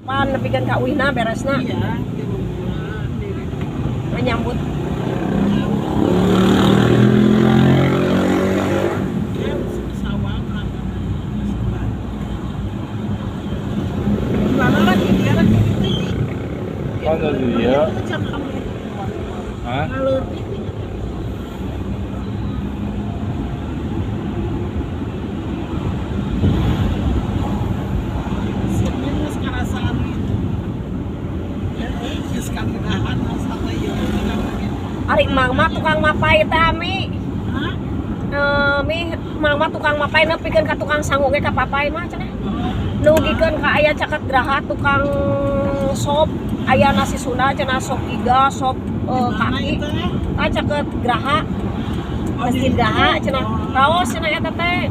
Pan nepikeun ka uihna beresna. Iya, 3 bulan diri. Menyambut. Ya, sawah mana lagi dia lagi tinggi. Kan dia. Hah? Ari mama tukang mapai teh ami. Mi mama tukang mapai nepikeun ka tukang sangu ge ka papai mah cenah. Nugikeun ka aya caket Graha tukang sop, aya nasi Sunda cenah, sop iga, sop kaki. Ah, caket Graha. Masjid Graha cenah. Raos cenah eta teh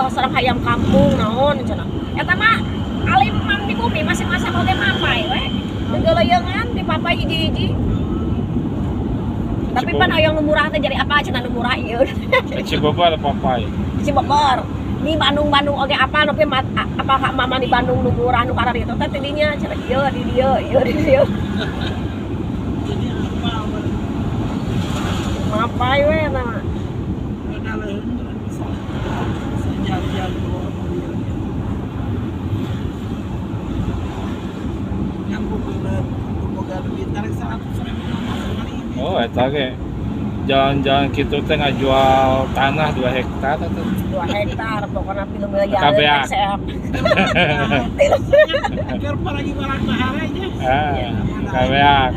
sareng hayam kampung naon cenah. Eta mah alim mang di bumi masih masak oge mapai we. Geuleuyeungan di papai hiji-hiji. Tapi pan hayang nu murah teh jadi apa cenah nu murah ieu. Cibobor papai. Cibobor. Di Bandung-Bandung oge apa nepi apa hak mama di Bandung nu murah nu kararitu teh tidinya cenah ieu di dieu, ieu di dieu. Jadi apa? Mapai we eta mah. Ada leungeun bisa. Bisa jalan-jalan bawa mobil. Yang bukan boga duit tarik 100 ribu sekali ini. Oh, eta ge. Jalan-jalan kitu teh ngajual tanah 2 hektar atau 2 hektar pokoknya 3 miliar. Kabeak. Agar lagi barang mahal aja. Ah, kabeak.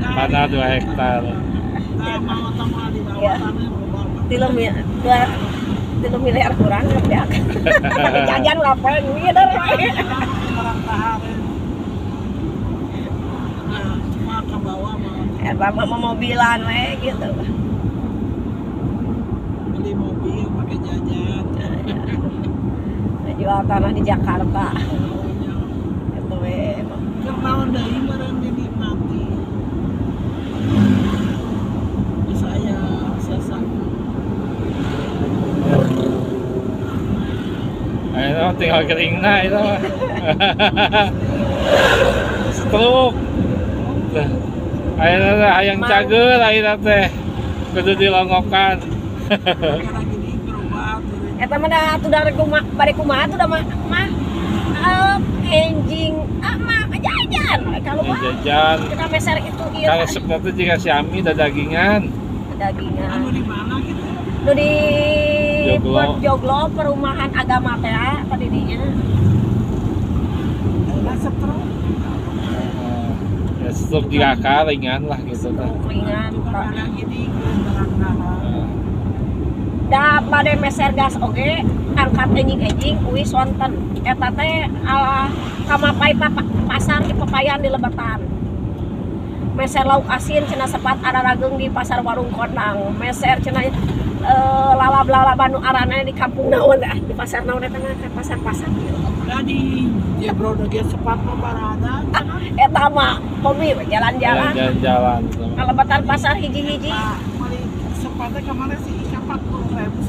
Tanah 2 hektar. Nah, mau tambah di bawah tanah 3 miliar kurang kabeak. Tapi jajan ngapain ngider we. Barang mahal. Nah, cuma ke bawah mau Eta mah mobilan we gitu. Beli mobil pakai jajan. Jual tanah di Jakarta. Gitu we. Keur naon deui meureun dinikmati. Bisa aya sesa. Ayo tinggal keringna itu mah. Stroke. Ayeuna teh hayang cager ayeuna teh. Kudu dilongokan. Karena gini berobat. Eta mah da atuh da rek kumaha bade kumaha atuh da mah mah enjing ah mah jajan we kalau mah. Jajan. Kita meser itu ieu. Kalau resepna teh jiga si Ami da dagingan. Dagingan. Anu di mana gitu? Nu di Joglo. Joglo perumahan agama teh tadi dinya. Nah, stroke. Ya stroke juga ringan lah gitu teh. Stroke ringan. Bukan ada gini barang mahal. Da bade meser gas oge angkat enjing-enjing uih sonten. Eta teh ala kamapai pasar di pepayan di Lebetan. Meser lauk asin cenah sepat ararageung di pasar Warung Kondang. Meser cenah lalab-lalaban nu arana di kampung naon ah, di pasar naon eta mah pasar-pasar gitu. Nah, di Jebro ge sepat mah barada. Eta mah hobi we jalan-jalan. Jalan-jalan. Kalebetan pasar hiji-hiji. Pak, beli sepatnya kemarin sih 40 ribu.